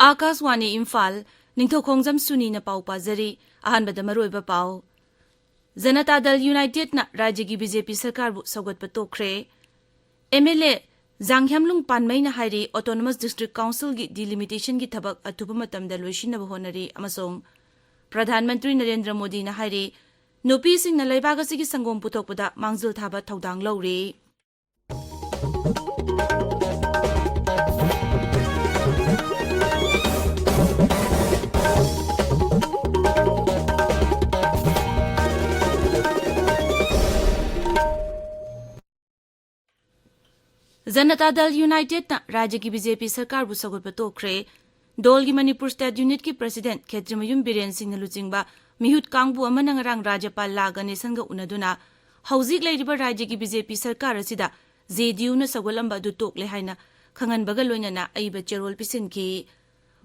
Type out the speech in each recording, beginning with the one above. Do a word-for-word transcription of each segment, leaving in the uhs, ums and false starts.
ꯑꯥꯀꯥꯁꯋꯥꯅꯤ ꯏꯝꯐꯥꯜ, ꯅꯤꯡꯊꯧꯈꯣꯡꯖꯝ ꯁꯨꯅꯤꯅ ꯄꯥꯎ ꯄꯥꯖꯔꯤ꯫ ꯑꯍꯥꯟꯕꯗ ꯃꯔꯨꯑꯣꯏꯕ ꯄꯥꯎ꯫ ꯖꯅꯇꯥ ꯗꯜ ꯌꯨꯅꯥꯏꯇꯦꯗꯅ ꯔꯥꯖ꯭ꯌꯒꯤ ꯕꯤ ꯖꯦ ꯄꯤ ꯁꯔꯀꯥꯔꯕꯨ ꯁꯧꯒꯠꯄ ꯇꯣꯛꯈ꯭ꯔꯦ꯫ ꯑꯦꯝ ꯑꯦꯜ ꯑꯦ ꯖꯥꯡꯍ꯭ꯌꯝꯂꯨꯡ ꯄꯥꯟꯃꯩꯅ ꯍꯥꯏꯔꯤ, ꯑꯣꯇꯣꯅꯣꯃꯁ ꯗꯤꯁꯇ꯭ꯔꯤꯛ ꯀꯥꯎꯟꯁꯤꯜꯒꯤ ꯗꯤꯂꯤꯃꯤꯇꯦꯁꯟꯒꯤ ꯊꯕꯛ ꯑꯊꯨꯕ ꯃꯇꯝꯗ ꯂꯣꯏꯁꯤꯟꯅꯕ ꯍꯣꯠꯅꯔꯤ ꯑꯃꯁꯨꯡ ꯄ꯭ꯔꯙꯥꯟ ꯃꯟꯇ꯭ꯔꯤ ꯅꯔꯦꯟꯗ꯭ꯔ ꯃꯣꯗꯤꯅ ꯍꯥꯏꯔꯤ, ꯅꯨꯄꯤꯁꯤꯡꯅ ꯂꯩꯕꯥꯛ ꯑꯁꯤꯒꯤ ꯁꯪꯒꯣꯝ ꯄꯨꯊꯣꯛꯄꯗ ꯃꯥꯡꯖꯤꯜ ꯊꯥꯕ ꯊꯧꯗꯥꯡ ꯂꯧꯔꯤ꯫ ꯖꯅꯇꯥ ꯗꯜ ꯌꯨꯅꯥꯏꯇꯦꯗꯅ ꯔꯥꯖ꯭ꯌꯒꯤ ꯕꯤ ꯖꯦ ꯄꯤ ꯁꯔꯀꯥꯔꯕꯨ ꯁꯧꯒꯠꯄ ꯇꯣꯛꯈ꯭ꯔꯦ꯫ ꯗꯣꯜꯒꯤ ꯃꯅꯤꯄꯨꯔ ꯁ꯭ꯇꯦꯠ ꯌꯨꯅꯤꯠꯀꯤ ꯄ꯭ꯔꯦꯁꯤꯗꯦꯟꯠ ꯈꯦꯇ꯭ꯔꯤꯃꯌꯨꯝ ꯕꯤꯔꯦꯟ ꯁꯤꯡꯅ ꯂꯨꯆꯤꯡꯕ ꯃꯤꯍꯨꯠ ꯀꯥꯡꯕꯨ ꯑꯃꯅ ꯉꯔꯥꯡ ꯔꯥꯖ꯭ꯌꯄꯥꯜ ꯂꯥ ꯒꯅꯦꯁꯟꯒ ꯎꯅꯗꯨꯅ ꯍꯧꯖꯤꯛ ꯂꯩꯔꯤꯕ ꯔꯥꯖ꯭ꯌꯒꯤ ꯕꯤ ꯖꯦ ꯄꯤ ꯁꯔꯀꯥꯔ ꯑꯁꯤꯗ ꯖꯦ ꯗꯤ ꯌꯨꯅ ꯁꯧꯒꯠꯂꯝꯕ ꯑꯗꯨ ꯇꯣꯛꯂꯦ ꯍꯥꯏꯅ ꯈꯪꯍꯟꯕꯒ ꯂꯣꯏꯅꯅ ꯑꯏꯕ ꯆꯦꯔꯣꯜ ꯄꯤꯁꯤꯟꯈꯤ꯫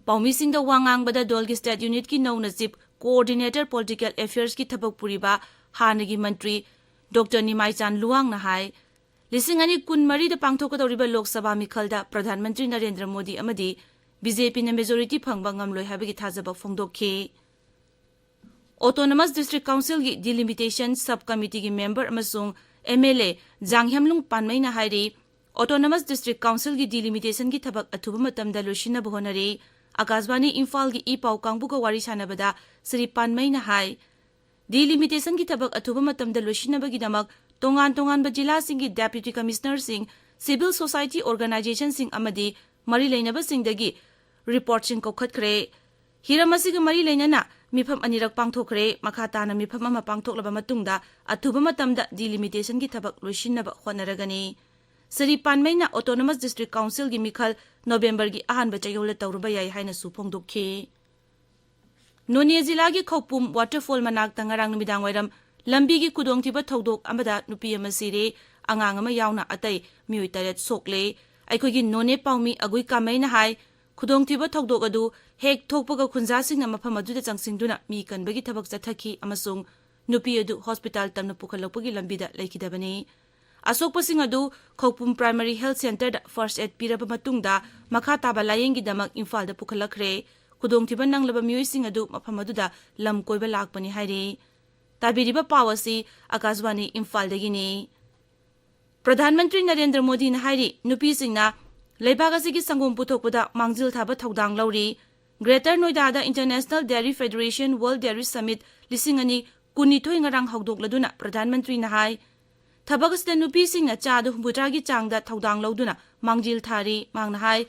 ꯄꯥꯎꯃꯤꯁꯤꯡꯗ ꯋꯥ ꯉꯥꯡꯕꯗ ꯗꯣꯜꯒꯤ ꯁ꯭ꯇꯦꯠ ꯌꯨꯅꯤꯠꯀꯤ ꯅꯧꯅ ꯆꯤꯐ ꯀꯣꯑꯣꯔꯗꯤꯅꯦꯇꯔ ꯄꯣꯂꯤꯇꯤꯀꯦꯜ ꯑꯦꯐꯤꯌꯔꯁꯀꯤ ꯊꯕꯛ ꯄꯨꯔꯤꯕ ꯍꯥꯟꯅꯒꯤ ꯃꯟꯇ꯭ꯔꯤ ꯗꯣꯛꯇꯔ ꯅꯤꯃꯥꯏꯆꯥꯟ ꯂꯨꯋꯥꯡꯅ ꯍꯥꯏ, ꯂꯤꯁꯤꯡ ꯑꯅꯤ ꯀꯨꯟꯃꯔꯤꯗ ꯄꯥꯡꯊꯣꯛꯀꯗꯧꯔꯤꯕ ꯂꯣꯛ ꯁꯚꯥ ꯃꯤꯈꯜꯗ ꯄ꯭ꯔꯙꯥꯟ ꯃꯟꯇ꯭ꯔꯤ ꯅꯔꯦꯟꯗ꯭ꯔ ꯃꯣꯗꯤ ꯑꯃꯗꯤ ꯕꯤ ꯖꯦ ꯄꯤꯅ ꯃꯦꯖꯣꯔꯤꯇꯤ ꯐꯪꯕ ꯉꯝꯂꯣꯏ ꯍꯥꯏꯕꯒꯤ ꯊꯥꯖꯕ ꯐꯣꯡꯗꯣꯛꯈꯤ꯫ ꯑꯣꯇꯣꯅꯣꯃꯁ ꯗꯤꯁꯇ꯭ꯔꯤꯛ ꯀꯥꯎꯟꯁꯤꯜꯒꯤ ꯗꯤꯂꯤꯃꯤꯇꯦꯁꯟ ꯁꯕ ꯀꯃꯤꯇꯤꯒꯤ ꯃꯦꯝꯕꯔ ꯑꯃꯁꯨꯡ ꯑꯦꯝ ꯑꯦꯜ ꯑꯦ ꯖꯥꯡꯍ꯭ꯌꯝꯂꯨꯡ ꯄꯥꯟꯃꯩꯅ ꯍꯥꯏꯔꯤ, ꯑꯣꯇꯣꯅꯣꯃꯁ ꯗꯤꯁꯇ꯭ꯔꯤꯛ ꯀꯥꯎꯟꯁꯤꯜꯒꯤ ꯗꯤꯂꯤꯃꯤꯇꯦꯁꯟꯒꯤ ꯊꯕꯛ ꯑꯊꯨꯕ ꯃꯇꯝꯗ ꯂꯣꯏꯁꯤꯟꯅꯕ ꯍꯣꯠꯅꯔꯤ꯫ ꯑꯥꯀꯥꯁꯕꯥꯅꯤ ꯏꯝꯐꯥꯜꯒꯤ ꯏ ꯄꯥꯎ ꯀꯥꯡꯕꯨꯒ ꯋꯥꯔꯤ ꯁꯥꯟꯅꯕꯗ ꯁ꯭ꯔꯤ ꯄꯥꯟꯃꯩꯅ ꯍꯥꯏ, ꯗꯤꯂꯤꯃꯤꯇꯦꯁꯟꯒꯤ ꯊꯕꯛ ꯑꯊꯨꯕ ꯃꯇꯝꯗ ꯂꯣꯏꯁꯤꯟꯅꯕꯒꯤꯗꯃꯛ ꯇꯣꯉꯥꯟ ꯇꯣꯉꯥꯟꯕ ꯖꯤꯂꯥꯁꯤꯡꯒꯤ ꯗꯦꯄ꯭ꯌꯨꯇꯤ ꯀꯃꯤꯁꯅꯔꯁꯤꯡ, ꯁꯤꯚꯤꯜ ꯁꯣꯁꯥꯏꯇꯤ ꯑꯣꯔꯒꯅꯥꯏꯖꯦꯁꯟꯁꯤꯡ ꯑꯃꯗꯤ ꯃꯔꯤ ꯂꯩꯅꯕꯁꯤꯡꯗꯒꯤ ꯔꯤꯄꯣꯔꯠꯁꯤꯡ ꯀꯧꯈꯠꯈ꯭ꯔꯦ꯫ ꯍꯤꯔꯝ ꯑꯁꯤꯒ ꯃꯔꯤ ꯂꯩꯅꯅ ꯃꯤꯐꯝ ꯑꯅꯤꯔꯛ ꯄꯥꯡꯊꯣꯛꯈ꯭ꯔꯦ꯫ ꯃꯈꯥ ꯇꯥꯅ ꯃꯤꯐꯝ ꯑꯃ ꯄꯥꯡꯊꯣꯛꯂꯕ ꯃꯇꯨꯡꯗ ꯑꯊꯨꯕ ꯃꯇꯝꯗ ꯗꯤꯂꯤꯃꯤꯇꯦꯁꯟꯒꯤ ꯊꯕꯛ ꯂꯣꯏꯁꯤꯟꯅꯕ ꯍꯣꯠꯅꯔꯒꯅꯤ꯫ ꯁ꯭ꯔꯤ ꯄꯥꯟꯃꯩꯅ ꯑꯣꯇꯣꯅꯣꯃꯁ ꯗꯤꯁꯇ꯭ꯔꯤꯛ ꯀꯥꯎꯟꯁꯤꯜꯒꯤ ꯃꯤꯈꯜ ꯅꯣꯕꯦꯝꯕꯔꯒꯤ ꯑꯍꯥꯟꯕ ꯆꯌꯣꯜꯗ ꯇꯧꯔꯨꯕ ꯌꯥꯏ ꯍꯥꯏꯅꯁꯨ ꯐꯣꯡꯗꯣꯛꯈꯤ꯫ ꯅꯣꯅꯦ ꯖꯤꯂꯥꯒꯤ ꯈꯧꯄꯨꯝ ꯋꯥꯇꯔꯐꯣꯜ ꯃꯅꯥꯛꯇ ꯉꯔꯥꯡ ꯅꯨꯃꯤꯗꯥꯡ ꯋꯥꯏꯔꯝ ꯂꯝꯕꯤꯒꯤ ꯈꯨꯗꯣꯡꯊꯤꯕ ꯊꯧꯗꯣꯛ ꯑꯃꯗ ꯅꯨꯄꯤ ꯑꯃ ꯁꯤꯔꯦ, ꯑꯉꯥꯡ ꯑꯃ ꯌꯥꯎꯅ ꯑꯇꯩ ꯃꯤꯑꯣꯏ ꯇꯔꯦꯠ ꯁꯣꯛꯂꯦ꯫ ꯑꯩꯈꯣꯏꯒꯤ ꯅꯣꯅꯦ ꯄꯥꯎꯃꯤ ꯑꯒꯨꯏ ꯀꯥꯃꯩꯅ ꯍꯥꯏ, ꯈꯨꯗꯣꯡꯊꯤꯕ ꯊꯧꯗꯣꯛ ꯑꯗꯨ ꯍꯦꯛ ꯊꯣꯛꯄꯒ ꯈꯨꯟꯖꯥꯁꯤꯡꯅ ꯃꯐꯝ ꯑꯗꯨꯗ ꯆꯪꯁꯤꯟꯗꯨꯅ ꯃꯤ ꯀꯟꯕꯒꯤ ꯊꯕꯛ ꯆꯠꯊꯈꯤ ꯑꯃꯁꯨꯡ ꯅꯨꯄꯤ ꯑꯗꯨ ꯍꯣꯁꯄꯤꯇꯥꯜ ꯇꯝꯅ ꯄꯨꯈꯠꯂꯛꯄꯒꯤ ꯂꯝꯕꯤꯗ ꯂꯩꯈꯤꯗꯕꯅꯤ꯫ ꯑꯁꯣꯛꯄꯁꯤꯡ ꯑꯗꯨ ꯈꯧꯄꯨꯝ ꯄ꯭ꯔꯥꯏꯃꯥꯔꯤ ꯍꯦꯜꯊ ꯁꯦꯟꯇꯔꯗ ꯐꯥꯔꯁ ꯑꯦꯗ ꯄꯤꯔꯕ ꯃꯇꯨꯡꯗ ꯃꯈꯥ ꯇꯥꯕ ꯂꯥꯌꯦꯡꯒꯤꯗꯃꯛ ꯏꯝꯐꯥꯜꯗ ꯄꯨꯈꯠꯂꯛꯈ꯭ꯔꯦ꯫ ꯈꯨꯗꯣꯡꯊꯤꯕ ꯅꯪꯂꯕ ꯃꯤꯑꯣꯏꯁꯤꯡ ꯑꯗꯨ ꯃꯐꯝ ꯑꯗꯨꯗ ꯂꯝ ꯀꯣꯏꯕ ꯂꯥꯛꯄꯅꯤ ꯍꯥꯏꯔꯤ꯫ ꯇꯥꯕꯤꯔꯤꯕ ꯄꯥꯎ ꯑꯁꯤ ꯑꯀꯥꯁꯕꯥꯅꯤ ꯏꯝꯐꯥꯜꯗꯒꯤꯅꯤ꯫ ꯄ꯭ꯔꯙꯥꯟ ꯃꯟꯇ꯭ꯔꯤ ꯅꯔꯦꯟꯗ꯭ꯔ ꯃꯣꯗꯤꯅ ꯍꯥꯏꯔꯤ, ꯅꯨꯄꯤꯁꯤꯡꯅ ꯂꯩꯕꯥꯛ ꯑꯁꯤꯒꯤ ꯁꯪꯒꯣꯝ ꯄꯨꯊꯣꯛꯄꯗ ꯃꯥꯡꯖꯤꯜ ꯊꯥꯕ ꯊꯧꯗꯥꯡ ꯂꯧꯔꯤ꯫ ꯒ꯭ꯔꯦꯇꯔ ꯅꯣꯏꯗꯥꯗ international dairy federation world dairy summit ꯂꯤꯁꯤꯡ ꯑꯅꯤ ꯀꯨꯟꯅꯤꯊꯣꯏ ꯉꯔꯥꯡ ꯍꯧꯗꯣꯛꯂꯗꯨꯅ ꯄ꯭ꯔꯙꯥꯟ ꯃꯟꯇ꯭ꯔꯤꯅ ꯍꯥꯏ, ꯊꯕꯛ ꯑꯁꯤꯗ ꯅꯨꯄꯤꯁꯤꯡꯅ ꯆꯥꯗ ꯍꯨꯝꯐꯨꯇꯔꯥꯒꯤ ꯆꯥꯡꯗ ꯊꯧꯗꯥꯡ ꯂꯧꯗꯨꯅ ꯃꯥꯡꯖꯤꯜ ꯊꯥꯔꯤ꯫ ꯃꯍꯥꯛꯅ ꯍꯥꯏ,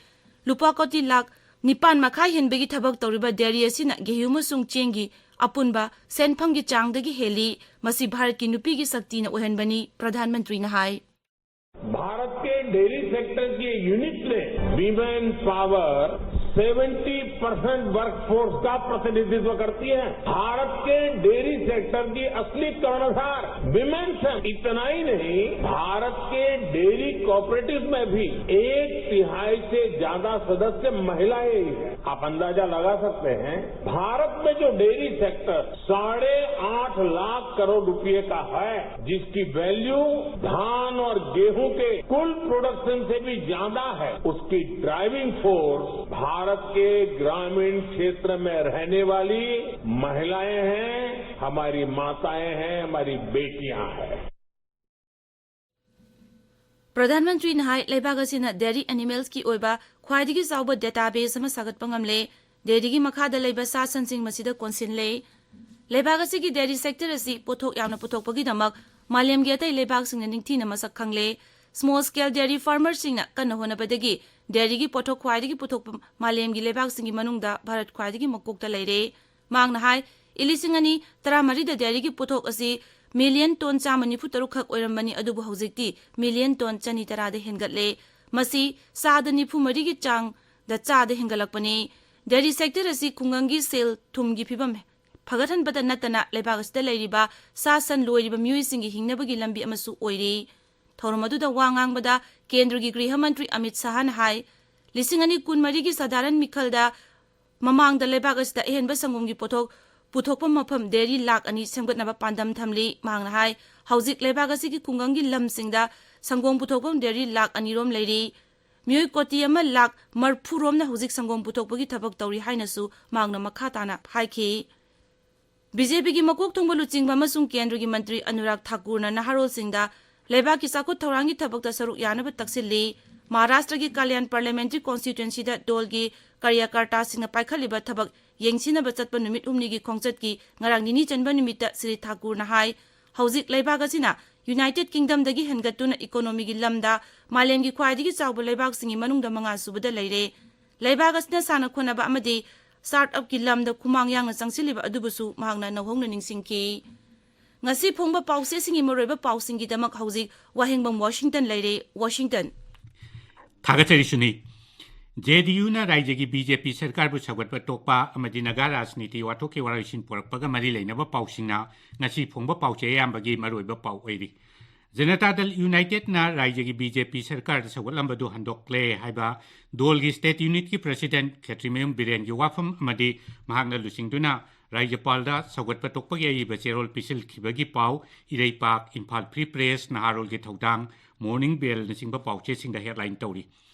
ꯂꯨꯄꯥ ꯀꯣꯇꯤ ꯂꯥꯈ ꯅꯤꯄꯥꯟ ꯃꯈꯥꯏ ꯍꯦꯟꯕꯒꯤ ꯊꯕꯛ ꯇꯧꯔꯤꯕ ꯗꯦꯔꯤ ꯑꯁꯤꯅ ꯒꯦꯍꯨ ꯑꯃꯁꯨꯡ ꯆꯦꯡꯒꯤ ꯑꯄꯨꯟꯕ ꯁꯦꯟꯐꯝꯒꯤ ꯆꯥꯡꯗꯒꯤ ꯍꯦꯜꯂꯤ꯫ ꯃꯁꯤ ꯚꯥꯔꯠꯀꯤ ꯅꯨꯄꯤꯒꯤ ꯁꯛꯇꯤꯅ ꯑꯣꯏꯍꯟꯕꯅꯤ, ꯄ꯭ꯔꯙꯥꯟ ꯃꯟꯇ꯭ꯔꯤꯅ ꯍꯥꯏ꯫ भारत के डेयरी सेक्टर की यूनिट ने women power seventy percent workforce का प्रतिनिधित्व करती है। भारत के डेयरी सेक्टर की असली कर्णधार विमेन है। इतना ही नहीं, भारत के डेयरी कोऑपरेटिव में भी एक तिहाई से ज्यादा सदस्य महिलाएं ही हैं। आप अंदाजा लगा सकते हैं, भारत में जो डेयरी सेक्टर साढ़े आठ लाख करोड़ रुपए का है, जिसकी वैल्यू धान और गेहूं के कुल प्रोडक्शन से भी ज्यादा है, उसकी ड्राइविंग फोर्स भारत के ग्रामीण क्षेत्र में रहने वाली महिलाएं हैं, हमारी माताएं हैं, हमारी बेटियां हैं। ꯄ꯭ꯔꯙꯥꯟ ꯃꯟꯇ꯭ꯔꯤꯅ ꯍꯥꯏ, ꯂꯩꯕꯥꯛ ꯑꯁꯤꯅ ꯗꯦꯔꯤ ꯑꯦꯅꯤꯃꯦꯜꯁꯀꯤ ꯑꯣꯏꯕ ꯈ꯭ꯋꯥꯏꯗꯒꯤ ꯆꯥꯎꯕ ꯗꯦꯇꯥꯕꯦꯁ ꯑꯃ ꯁꯥꯒꯠꯄ ꯉꯝꯂꯦ꯫ ꯗꯦꯔꯤꯒꯤ ꯃꯈꯥꯗ ꯂꯩꯕ ꯁꯥ ꯁꯟꯁꯤꯡ ꯃꯁꯤꯗ ꯀꯣꯟꯁꯤꯜꯂꯦ꯫ ꯂꯩꯕꯥꯛ ꯑꯁꯤꯒꯤ ꯗꯦꯔꯤ ꯁꯦꯛꯇꯔ ꯑꯁꯤ ꯄꯣꯠꯊꯣꯛ ꯌꯥꯝꯅ ꯄꯨꯊꯣꯛꯄꯒꯤꯗꯃꯛ ꯃꯥꯂꯦꯝꯒꯤ ꯑꯇꯩ ꯂꯩꯕꯥꯛꯁꯤꯡꯅ ꯅꯤꯡꯊꯤꯅ ꯃꯁꯛ ꯈꯪꯂꯦ꯫ ꯁ꯭ꯃꯣꯜ ꯁ꯭ꯀꯦꯜ ꯗꯦꯔꯤ ꯐꯥꯔꯃꯔꯁꯤꯡꯅ ꯀꯟꯅ ꯍꯣꯠꯅꯕꯗꯒꯤ ꯗꯦꯔꯤꯒꯤ ꯄꯣꯠꯊꯣꯛ ꯈ꯭ꯋꯥꯏꯗꯒꯤ ꯄꯨꯊꯣꯛꯄ ꯃꯥꯂꯦꯝꯒꯤ ꯂꯩꯕꯥꯛꯁꯤꯡꯒꯤ ꯃꯅꯨꯡꯗ ꯚꯥꯔꯠ ꯈ꯭ꯋꯥꯏꯗꯒꯤ ꯃꯀꯣꯛꯇ ꯂꯩꯔꯦ꯫ ꯃꯍꯥꯛꯅ ꯍꯥꯏ, ꯏꯪ ꯂꯤꯁꯤꯡ ꯑꯅꯤ ꯇꯔꯥꯃꯔꯤꯗ ꯗꯦꯔꯤꯒꯤ ꯄꯣꯠꯊꯣꯛ ꯑꯁꯤ ꯃꯤꯂꯤꯌꯟ ꯇꯣꯟ ꯆꯥꯝꯃ ꯅꯤꯐꯨ ꯇꯔꯨꯛ ꯈꯛ ꯑꯣꯏꯔꯝꯕꯅꯤ, ꯑꯗꯨꯕꯨ ꯍꯧꯖꯤꯛꯇꯤ ꯃꯤꯂꯤꯌꯟ ꯇꯣꯟ ꯆꯅꯤ ꯇꯔꯥꯗ ꯍꯦꯟꯒꯠꯂꯦ꯫ ꯃꯁꯤ ꯆꯥꯗ ꯅꯤꯐꯨ ꯃꯔꯤꯒꯤ ꯆꯥꯡꯗ ꯆꯥꯗ ꯍꯦꯟꯒꯠꯂꯛꯄꯅꯤ꯫ ꯗꯦꯔꯤ ꯁꯦꯛꯇꯔ ꯑꯁꯤ ꯈꯨꯡꯒꯪꯒꯤ ꯁꯦꯜ ꯊꯨꯝꯒꯤ ꯐꯤꯕꯝ ꯐꯒꯠꯍꯟꯕꯇ ꯅꯠꯇꯅ ꯂꯩꯕꯥꯛ ꯑꯁꯤꯗ ꯂꯩꯔꯤꯕ ꯁꯥ ꯁꯟ ꯂꯣꯏꯔꯤꯕ ꯃꯤꯑꯣꯏꯁꯤꯡꯒꯤ ꯍꯤꯡꯅꯕꯒꯤ ꯂꯝꯕꯤ ꯑꯃꯁꯨ ꯑꯣꯏꯔꯤ꯫ ꯊꯧꯔꯝ ꯑꯗꯨꯗ ꯋꯥ ꯉꯥꯡꯕꯗ ꯀꯦꯟꯗ꯭ꯔꯒꯤ ꯒ꯭ꯔꯤꯍ ꯃꯟꯇ꯭ꯔꯤ ꯑꯃꯤꯠ ꯁꯥꯍꯅ ꯍꯥꯏ, ꯂꯤꯁꯤꯡ ꯑꯅꯤ ꯀꯨꯟꯃꯔꯤꯒꯤ ꯁꯥꯙꯥꯔꯟ ꯃꯤꯈꯜꯗ ꯃꯃꯥꯡꯗ ꯂꯩꯕꯥꯛ ꯑꯁꯤꯗ ꯑꯍꯦꯟꯕ ꯁꯪꯒꯣꯝꯒꯤ ꯄꯣꯠꯊꯣꯛ ꯄꯨꯊꯣꯛꯄ ꯃꯐꯝ ꯗꯦꯔꯤ ꯂꯥꯈ ꯑꯅꯤ ꯁꯦꯝꯒꯠꯅꯕ ꯄꯥꯟꯗꯝ ꯊꯝꯂꯤ꯫ ꯃꯍꯥꯛꯅ ꯍꯥꯏ, ꯍꯧꯖꯤꯛ ꯂꯩꯕꯥꯛ ꯑꯁꯤꯒꯤ ꯈꯨꯡꯒꯪꯒꯤ ꯂꯝꯁꯤꯡꯗ ꯁꯪꯒꯣꯝ ꯄꯨꯊꯣꯛꯐꯝ ꯗꯦꯔꯤ ꯂꯥꯈ ꯑꯅꯤ ꯔꯣꯝ ꯂꯩꯔꯤ꯫ ꯃꯤꯑꯣꯏ ꯀꯣꯇꯤ ꯑꯃ ꯂꯥꯈ ꯃꯔꯐꯨ ꯔꯣꯝꯅ ꯍꯧꯖꯤꯛ ꯁꯪꯒꯣꯝ ꯄꯨꯊꯣꯛꯄꯒꯤ ꯊꯕꯛ ꯇꯧꯔꯤ ꯍꯥꯏꯅꯁꯨ ꯃꯍꯥꯛꯅ ꯃꯈꯥ ꯇꯥꯅ ꯍꯥꯏꯈꯤ꯫ ꯕꯤ ꯖꯦ ꯄꯤꯒꯤ ꯃꯀꯣꯛ ꯊꯣꯡꯕ ꯂꯨꯆꯤꯡꯕ ꯑꯃꯁꯨꯡ ꯀꯦꯟꯗ꯭ꯔꯒꯤ ꯃꯟꯇ꯭ꯔꯤ ꯑꯅꯨꯔꯥꯒ ꯊꯥꯀꯨꯔꯅ ꯅꯍꯥꯔꯣꯜꯁꯤꯡꯗ ꯂꯩꯕꯥꯛꯀꯤ ꯆꯥꯎꯈꯠ ꯊꯧꯔꯥꯡꯒꯤ ꯊꯕꯛꯇ ꯁꯔꯨꯛ ꯌꯥꯅꯕ ꯇꯛꯁꯤꯜꯂꯤ꯫ ꯃꯍꯥꯔꯥꯁꯇ꯭ꯔꯒꯤ ꯀꯥꯂꯤꯌꯥꯟ ꯄꯥꯔꯂꯤꯌꯥꯃꯦꯟꯇ꯭ꯔꯤ ꯀꯣꯟꯁꯇꯤꯇ꯭ꯋꯦꯟꯁꯤꯗ ꯗꯣꯜꯒꯤ ꯀꯥꯔꯌꯀꯔꯇꯥꯁꯤꯡꯅ ꯄꯥꯏꯈꯠꯂꯤꯕ ꯊꯕꯛ ꯌꯦꯡꯁꯤꯟꯅꯕ ꯆꯠꯄ ꯅꯨꯃꯤꯠ ꯍꯨꯝꯅꯤꯒꯤ ꯈꯣꯡꯆꯠꯀꯤ ꯉꯔꯥꯡ ꯅꯤꯅꯤ ꯆꯟꯕ ꯅꯨꯃꯤꯠꯇ ꯁ꯭ꯔꯤ ꯊꯥꯀꯨꯔꯅ ꯍꯥꯏ, ꯍꯧꯖꯤꯛ ꯂꯩꯕꯥꯛ ꯑꯁꯤꯅ ꯌꯨꯅꯥꯏꯇꯦꯗ ꯀꯤꯡꯗꯝꯗꯒꯤ ꯍꯦꯟꯒꯠꯇꯨꯅ ꯏꯀꯣꯅꯣꯃꯤꯒꯤ ꯂꯝꯗ ꯃꯥꯂꯦꯝꯒꯤ ꯈ꯭ꯋꯥꯏꯗꯒꯤ ꯆꯥꯎꯕ ꯂꯩꯕꯥꯛꯁꯤꯡꯒꯤ ꯃꯅꯨꯡꯗ ꯃꯉꯥ ꯁꯨꯕꯗ ꯂꯩꯔꯦ꯫ ꯂꯩꯕꯥꯛ ꯑꯁꯤꯅ ꯁꯥꯟꯅ ꯈꯣꯠꯅꯕ ꯑꯃꯗꯤ ꯁ꯭ꯇꯥꯔꯠ ꯑꯞꯀꯤ ꯂꯝꯗ ꯈꯨꯃꯥꯡ ꯌꯥꯡꯅ ꯆꯪꯁꯤꯜꯂꯤꯕ ꯑꯗꯨꯕꯨꯁꯨ ꯃꯍꯥꯛꯅ ꯅꯧꯍꯧꯅ ꯅꯤꯡꯁꯤꯡꯈꯤ꯫ ꯉꯁꯤ ꯐꯣꯡꯕ ꯄꯥꯎꯆꯦꯁꯤꯡꯒꯤ ꯃꯔꯨꯑꯣꯏꯕ ꯄꯥꯎꯁꯤꯡꯒꯤꯗꯃꯛ ꯍꯧꯖꯤꯛ ꯋꯥꯍꯦꯡꯕꯝ ꯋꯥꯁꯤꯡꯇꯟ ꯂꯩꯔꯦ꯫ ꯋꯥꯁꯤꯡꯇꯟ꯫ ꯊꯥꯒꯠꯆꯔꯤ ꯁꯨꯅꯤ꯫ ꯖꯦ ꯗꯤ ꯌꯨꯅ ꯔꯥꯖ꯭ꯌꯒꯤ ꯕꯤ ꯖꯦ ꯄꯤ ꯁꯔꯀꯥꯔꯕꯨ ꯁꯧꯒꯠꯄ ꯇꯣꯛꯄ ꯑꯃꯗꯤ ꯅꯥꯒꯥ ꯔꯥꯖꯅꯤꯇꯤ ꯋꯥꯊꯣꯛꯀꯤ ꯋꯥꯔꯣꯏꯁꯤꯟ ꯄꯨꯔꯛꯄꯒ ꯃꯔꯤ ꯂꯩꯅꯕ ꯄꯥꯎꯁꯤꯡꯅ ꯉꯁꯤ ꯐꯣꯡꯕ ꯄꯥꯎꯆꯦ ꯑꯌꯥꯝꯕꯒꯤ ꯃꯔꯨꯑꯣꯏꯕ ꯄꯥꯎ ꯑꯣꯏꯔꯤ꯫ ꯖꯅꯇꯥ ꯗꯜ ꯌꯨꯅꯥꯏꯇꯦꯗꯅ ꯔꯥꯖ꯭ꯌꯒꯤ ꯕꯤ ꯖꯦ ꯄꯤ ꯁꯔꯀꯥꯔꯗ ꯁꯧꯒꯠꯂꯝꯕꯗꯨ ꯍꯟꯗꯣꯛꯂꯦ ꯍꯥꯏꯕ ꯗꯣꯜꯒꯤ ꯁ꯭ꯇꯦꯠ ꯌꯨꯅꯤꯠꯀꯤ ꯄ꯭ꯔꯁꯤꯗꯦꯟꯠ ꯈꯦꯇ꯭ꯔꯤꯃꯌꯨꯝ ꯕꯤꯔꯦꯟꯒꯤ ꯋꯥꯐꯝ ꯑꯃꯗꯤ ꯃꯍꯥꯛꯅ ꯂꯨꯆꯤꯡꯗꯨꯅ ꯔꯥꯖ꯭ꯌꯄꯥꯜꯗ ꯁꯧꯒꯠꯄ ꯇꯣꯛꯄꯒꯤ ꯑꯏꯕ ꯆꯦꯔꯣꯜ ꯄꯤꯁꯤꯜꯈꯤꯕꯒꯤ ꯄꯥꯎ, ꯏꯔꯩꯄꯥꯛ, ꯏꯝꯐꯥꯜ ꯐ꯭ꯔꯤ ꯄ꯭ꯔꯦꯁ, ꯅꯍꯥꯔꯣꯜꯒꯤ ꯊꯧꯗꯥꯡ, ꯃꯣꯔꯅꯤꯡ ꯕꯦꯜꯅꯆꯤꯡꯕ ꯄꯥꯎꯆꯦꯁꯤꯡꯗ ꯍꯦꯗꯂꯥꯏꯟ ꯇꯧꯔꯤ꯫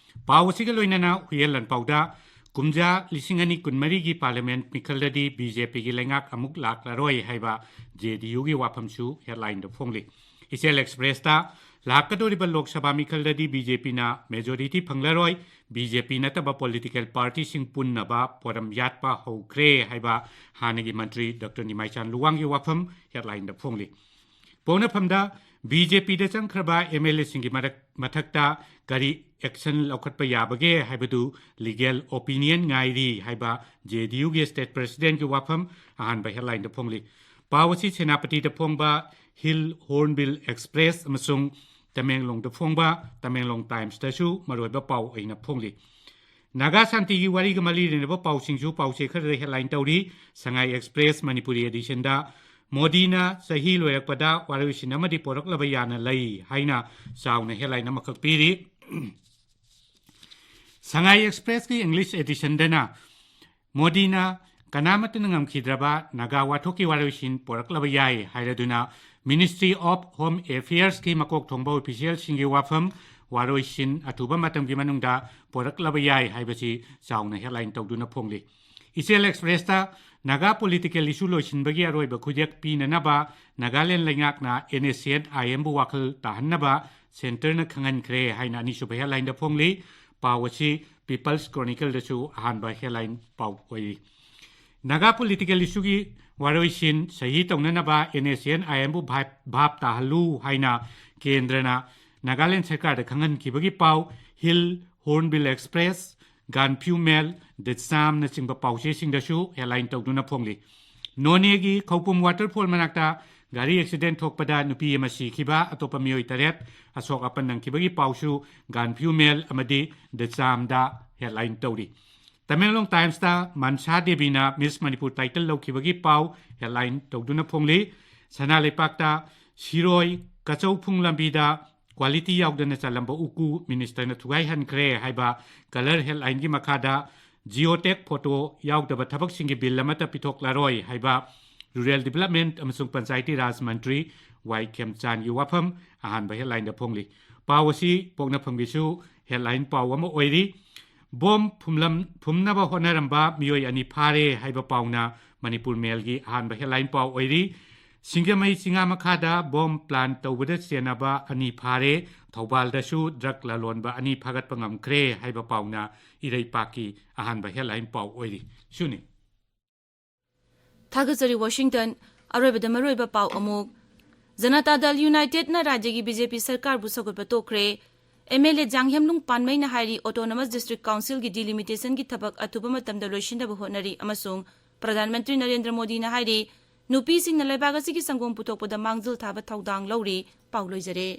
ꯄꯥꯎ ꯑꯁꯤꯒ ꯂꯣꯏꯅꯅ ꯍꯨꯏꯌꯦꯟ ꯂꯥꯟꯄꯥꯎꯗ ꯀꯨꯝꯖꯥ ꯂꯤꯁꯤꯡ ꯑꯅꯤ ꯀꯨꯟꯃꯔꯤꯒꯤ ꯄꯥꯔꯂꯤꯌꯥꯃꯦꯟꯠ ꯃꯤꯈꯜꯗꯗꯤ ꯕꯤ ꯖꯦ ꯄꯤꯒꯤ ꯂꯩꯉꯥꯛ ꯑꯃꯨꯛ ꯂꯥꯛꯂꯔꯣꯏ ꯍꯥꯏꯕ ꯖꯦ ꯗꯤ ꯌꯨꯒꯤ ꯋꯥꯐꯝꯁꯨ ꯍꯦꯗꯂꯥꯏꯟꯗ ꯐꯣꯡꯂꯤ꯫ ꯏꯆꯦꯜ ꯑꯦꯛꯁꯄ꯭ꯔꯦꯁꯇ ꯂꯥꯛꯀꯗꯧꯔꯤꯕ ꯂꯣꯛ ꯁꯚꯥ ꯃꯤꯈꯜꯗꯗꯤ ꯕꯤ ꯖꯦ ꯄꯤꯅ ꯃꯦꯖꯣꯔꯤꯇꯤ ꯐꯪꯂꯔꯣꯏ, ꯕꯤ ꯖꯦ ꯄꯤ ꯅꯠꯇꯕ ꯄꯣꯂꯤꯇꯤꯀꯦꯜ ꯄꯥꯔꯇꯤꯁꯤꯡ ꯄꯨꯟꯅꯕ ꯄꯣꯔꯝ ꯌꯥꯠꯄ ꯍꯧꯈ꯭ꯔꯦ ꯍꯥꯏꯕ ꯍꯥꯟꯅꯒꯤ ꯃꯟꯇ꯭ꯔꯤ ꯗꯣꯛꯇꯔ ꯅꯤꯃꯥꯏꯆꯥꯟ ꯂꯨꯋꯥꯡꯒꯤ ꯋꯥꯐꯝ ꯍꯦꯗꯂꯥꯏꯟꯗ ꯐꯣꯡꯂꯤ꯫ ꯄꯣꯛꯅꯐꯝꯗ ꯕꯤ ꯖꯦ ꯄꯤꯗ ꯆꯪꯈ꯭ꯔꯕ ꯑꯦꯝ ꯑꯦꯜ ꯑꯦꯁꯤꯡꯒꯤ ꯃꯔꯛ, ꯃꯊꯛꯇ ꯀꯔꯤ ꯑꯦꯛꯁꯟ ꯂꯧꯈꯠꯄ ꯌꯥꯕꯒꯦ ꯍꯥꯏꯕꯗꯨ ꯂꯤꯒꯦꯜ ꯑꯣꯄꯤꯅꯤꯌꯟ ꯉꯥꯏꯔꯤ ꯍꯥꯏꯕ ꯖꯦ ꯗꯤ ꯌꯨꯒꯤ ꯁ꯭ꯇꯦꯠ ꯄ꯭ꯔꯁꯤꯗꯦꯟꯠꯀꯤ ꯋꯥꯐꯝ ꯑꯍꯥꯟꯕ ꯍꯦꯗꯂꯥꯏꯟꯗ ꯐꯣꯡꯂꯤ꯫ ꯄꯥꯎ ꯑꯁꯤ ꯁꯦꯅꯥꯄꯇꯤꯗ ꯐꯣꯡꯕ ꯍꯤꯜ ꯍꯣꯔꯟꯕꯤꯜ ꯑꯦꯛꯁꯄ꯭ꯔꯦꯁ ꯑꯃꯁꯨꯡ ꯇꯃꯦꯡꯂꯣꯡꯗ ꯐꯣꯡꯕ ꯇꯃꯦꯡꯂꯣꯡ ꯇꯥꯏꯝꯁꯇꯁꯨ ꯃꯔꯨꯑꯣꯏꯕ ꯄꯥꯎ ꯑꯣꯏꯅ ꯐꯣꯡꯂꯤ꯫ ꯅꯥꯒꯥ ꯁꯥꯟꯇꯤꯒꯤ ꯋꯥꯔꯤꯒ ꯃꯔꯤ ꯂꯩꯅꯕ ꯄꯥꯎꯁꯤꯡꯁꯨ ꯄꯥꯎꯆꯦ ꯈꯔꯗ ꯍꯦꯗꯂꯥꯏꯟ ꯇꯧꯔꯤ꯫ ꯁꯉꯥꯏ ꯑꯦꯛꯁꯄ꯭ꯔꯦꯁ ꯃꯅꯤꯄꯨꯔꯤ ꯑꯦꯗꯤꯁꯟꯗ ꯃꯣꯗꯤꯅ ꯆꯍꯤ ꯂꯣꯏꯔꯛꯄꯗ ꯋꯥꯔꯣꯏꯁꯤꯟ ꯑꯃꯗꯤ ꯄꯣꯔꯛꯂꯕ ꯌꯥꯅ ꯂꯩ ꯍꯥꯏꯅ ꯆꯥꯎꯅ ꯍꯦꯗꯂꯥꯏꯟ ꯑꯃꯈꯛ ꯄꯤꯔꯤ꯫ ꯁꯉꯥꯏ ꯑꯦꯛꯁꯄ꯭ꯔꯦꯁꯀꯤ ꯏꯪꯂꯤꯁ ꯑꯦꯗꯤꯁꯟꯗꯅ ꯃꯣꯗꯤꯅ ꯀꯅꯥꯃꯠꯇꯅ ꯉꯝꯈꯤꯗ꯭ꯔꯕ ꯅꯥꯒꯥ ꯋꯥꯊꯣꯛꯀꯤ ꯋꯥꯔꯣꯏꯁꯤꯟ ꯄꯣꯔꯛꯂꯕ ꯌꯥꯏ ꯍꯥꯏꯔꯗꯨꯅ Ministry of Home Affairsꯀꯤ ꯃꯀꯣꯛ ꯊꯣꯡꯕ ꯑꯣꯐꯤꯁꯤꯌꯦꯜꯁꯤꯡꯒꯤ ꯋꯥꯐꯝ, ꯋꯥꯔꯣꯏꯁꯤꯟ ꯑꯊꯨꯕ ꯃꯇꯝꯒꯤ ꯃꯅꯨꯡꯗ ꯄꯣꯔꯛꯂꯕ ꯌꯥꯏ ꯍꯥꯏꯕꯁꯤ ꯆꯥꯎꯅ ꯍꯦꯗꯂꯥꯏꯟ ꯇꯧꯗꯨꯅ ꯐꯣꯡꯂꯤ꯫ ꯏꯆꯦꯜ ꯑꯦꯛꯁꯄ꯭ꯔꯦꯁꯇ ꯅꯥꯒꯥ ꯄꯣꯂꯤꯇꯤꯀꯦꯜ ꯏꯁꯨ ꯂꯣꯏꯁꯤꯟꯕꯒꯤ ꯑꯔꯣꯏꯕ ꯈꯨꯗꯦꯛ ꯄꯤꯅꯅꯕ ꯅꯥꯒꯥꯂꯦꯟ ꯂꯩꯉꯥꯛꯅ NSCN-IMꯕꯨ ꯋꯥꯈꯜ ꯇꯥꯍꯟꯅꯕ ꯁꯦꯟꯇꯔꯅ ꯈꯪꯍꯟꯈ꯭ꯔꯦ ꯍꯥꯏꯅ ꯑꯅꯤꯁꯨꯕ ꯍꯦꯗꯂꯥꯏꯟꯗ ꯐꯣꯡꯂꯤ꯫ ꯄꯥꯎ ꯑꯁꯤ ꯄꯤꯄꯜꯁ ꯀ꯭ꯔꯣꯅꯤꯀꯜꯗꯁꯨ ꯑꯍꯥꯟꯕ ꯍꯦꯗꯂꯥꯏꯟ ꯄꯥꯎ ꯑꯣꯏꯔꯤ꯫ ꯅꯥꯒꯥ ꯄꯣꯂꯤꯇꯤꯀꯦꯜ ꯏꯁꯨꯒꯤ ꯋꯥꯔꯣꯏꯁꯤꯟ ꯁꯍꯤ ꯇꯧꯅꯅꯕ NSCN-IMꯕꯨ ꯚꯥꯞ, ꯚꯥꯞ ꯇꯥꯍꯜꯂꯨ ꯍꯥꯏꯅ ꯀꯦꯟꯗ꯭ꯔꯅ ꯅꯥꯒꯥꯂꯦꯟ ꯁꯔꯀꯥꯔꯗ ꯈꯪꯍꯟꯈꯤꯕꯒꯤ ꯄꯥꯎ, ꯍꯤꯜ, ꯍꯣꯔꯟꯕꯤꯜ ꯑꯦꯛꯁꯄ꯭ꯔꯦꯁ, ꯒꯥꯟꯐ꯭ꯌꯨ ꯃꯦꯜ, ꯗ ꯆꯥꯝꯅꯆꯤꯡꯕ ꯄꯥꯎꯆꯦꯁꯤꯡꯗꯁꯨ ꯍꯦꯗꯂꯥꯏꯟ ꯇꯧꯗꯨꯅ ꯐꯣꯡꯂꯤ꯫ ꯅꯣꯅꯦꯒꯤ ꯈꯧꯄꯨꯝ ꯋꯥꯇꯔꯐꯣꯜ ꯃꯅꯥꯛꯇ ꯒꯥꯔꯤ ꯑꯦꯛꯁꯤꯗꯦꯟ ꯊꯣꯛꯄꯗ ꯅꯨꯄꯤ ꯑꯃ ꯁꯤꯈꯤꯕ, ꯑꯇꯣꯞꯄ ꯃꯤꯑꯣꯏ ꯇꯔꯦꯠ ꯑꯁꯣꯛ ꯑꯄꯟ ꯅꯪꯈꯤꯕꯒꯤ ꯄꯥꯎꯁꯨ ꯒꯥꯟꯐ꯭ꯌꯨ ꯃꯦꯜ ꯑꯃꯗꯤ ꯗ ꯆꯥꯝꯗ ꯍꯦꯗꯂꯥꯏꯟ ꯇꯧꯔꯤ꯫ ꯇꯃꯦꯡꯂꯣꯡ ꯇꯥꯏꯝꯁꯇ ꯃꯟꯁꯥ ꯗꯦꯕꯤꯅ ꯃꯤꯁ ꯃꯅꯤꯄꯨꯔ ꯇꯥꯏꯇꯜ ꯂꯧꯈꯤꯕꯒꯤ ꯄꯥꯎ ꯍꯦꯗꯂꯥꯏꯟ ꯇꯧꯗꯨꯅ ꯐꯣꯡꯂꯤ꯫ ꯁꯅꯥ ꯂꯩꯄꯥꯛꯇ ꯁꯤꯔꯣꯏ ꯀꯆꯧ ꯐꯨꯡ ꯂꯝꯕꯤꯗ ꯀ꯭ꯋꯥꯂꯤꯇꯤ ꯌꯥꯎꯗꯅ ꯆꯜꯂꯝꯕ ꯎꯀꯨ ꯃꯤꯅꯤꯁꯇꯔꯅ ꯊꯨꯒꯥꯏꯍꯟꯈ꯭ꯔꯦ ꯍꯥꯏꯕ ꯀꯂꯔ ꯍꯦꯗꯂꯥꯏꯟꯒꯤ ꯃꯈꯥꯗ ꯖꯤꯑꯣꯇꯦꯛ ꯐꯣꯇꯣ ꯌꯥꯎꯗꯕ ꯊꯕꯛꯁꯤꯡꯒꯤ ꯕꯤꯜ ꯑꯃꯠꯇ ꯄꯤꯊꯣꯛꯂꯔꯣꯏ ꯍꯥꯏꯕ ꯔꯨꯔꯦꯜ ꯗꯤꯕꯂꯞꯃꯦꯟꯠ ꯑꯃꯁꯨꯡ ꯄꯟꯆꯥꯌꯇꯤ ꯔꯥꯖ ꯃꯟꯇ꯭ꯔꯤ ꯋꯥꯏ ꯈꯦꯝꯆꯥꯟꯒꯤ ꯋꯥꯐꯝ ꯑꯍꯥꯟꯕ ꯍꯦꯗꯂꯥꯏꯟꯗ ꯐꯣꯡꯂꯤ꯫ ꯄꯥꯎ ꯑꯁꯤ ꯄꯣꯛꯅꯐꯝꯒꯤꯁꯨ ꯍꯦꯗꯂꯥꯏꯟ ꯄꯥꯎ ꯑꯃ ꯑꯣꯏꯔꯤ꯫ ꯕꯣꯝ ꯐꯨꯝꯂꯝ-, ꯐꯨꯝꯅꯕ ꯍꯣꯠꯅꯔꯝꯕ ꯃꯤꯑꯣꯏ ꯑꯅꯤ ꯐꯥꯔꯦ ꯍꯥꯏꯕ ꯄꯥꯎꯅ ꯃꯅꯤꯄꯨꯔ ꯃꯦꯜꯒꯤ ꯑꯍꯥꯟꯕ ꯍꯦꯗꯂꯥꯏꯟ ꯄꯥꯎ ꯑꯣꯏꯔꯤ꯫ ꯁꯤꯡꯖꯃꯩ ꯆꯤꯡꯉꯥ ꯃꯈꯥꯗ ꯕꯣꯝ ꯄ꯭ꯂꯥꯟ ꯇꯧꯕꯗ ꯆꯦꯟꯅꯕ ꯑꯅꯤ ꯐꯥꯔꯦ, ꯊꯧꯕꯥꯜꯗꯁꯨ ꯗ꯭ꯔꯒ ꯂꯂꯣꯟꯕ ꯑꯅꯤ ꯐꯥꯒꯠꯄ ꯉꯝꯈ꯭ꯔꯦ ꯍꯥꯏꯕ ꯄꯥꯎꯅ ꯏꯔꯩꯄꯥꯛꯀꯤ ꯑꯍꯥꯟꯕ ꯍꯦꯗꯂꯥꯏꯟ ꯄꯥꯎ ꯑꯣꯏꯔꯤ꯫ ꯁꯤꯅꯤ꯫ ꯊꯥꯒꯠꯆꯔꯤ, ꯋꯥꯁꯤꯡꯇꯟ꯫ ꯑꯔꯣꯏꯕꯗ ꯃꯔꯨꯑꯣꯏꯕ ꯄꯥꯎ ꯑꯃꯨꯛ꯫ ꯖꯅꯇꯥ ꯗꯜ ꯌꯨꯅꯥꯏꯇꯦꯗꯅ ꯔꯥꯖ꯭ꯌꯒꯤ BJP ꯁꯔꯀꯥꯔꯕꯨ ꯁꯧꯒꯠꯄ ꯇꯣꯛꯈ꯭ꯔꯦ꯫ MLA ꯖꯥꯡꯍꯦꯝꯂꯨꯡ ꯄꯥꯟꯃꯩꯅ ꯍꯥꯏꯔꯤ, autonomous district councilꯒꯤ delimitation-ꯒꯤ ꯊꯕꯛ ꯑꯊꯨꯕ ꯃꯇꯝꯗ ꯂꯣꯏꯁꯤꯟꯅꯕ ꯍꯣꯠꯅꯔꯤ ꯑꯃꯁꯨꯡ ꯄ꯭ꯔꯙꯥꯟ ꯃꯟꯇ꯭ꯔꯤ ꯅꯔꯦꯟꯗ꯭ꯔ ꯃꯣꯗꯤꯅ ꯍꯥꯏꯔꯤ, ꯅꯨꯄꯤꯁꯤꯡꯅ ꯂꯩꯕꯥꯛ ꯑꯁꯤꯒꯤ ꯁꯪꯒꯣꯝ ꯄꯨꯊꯣꯛꯄꯗ ꯃꯥꯡꯖꯤꯜ ꯊꯥꯕ ꯊꯧꯗꯥꯡ ꯂꯧꯔꯤ꯫ ꯄꯥꯎ ꯂꯣꯏꯖꯔꯦ꯫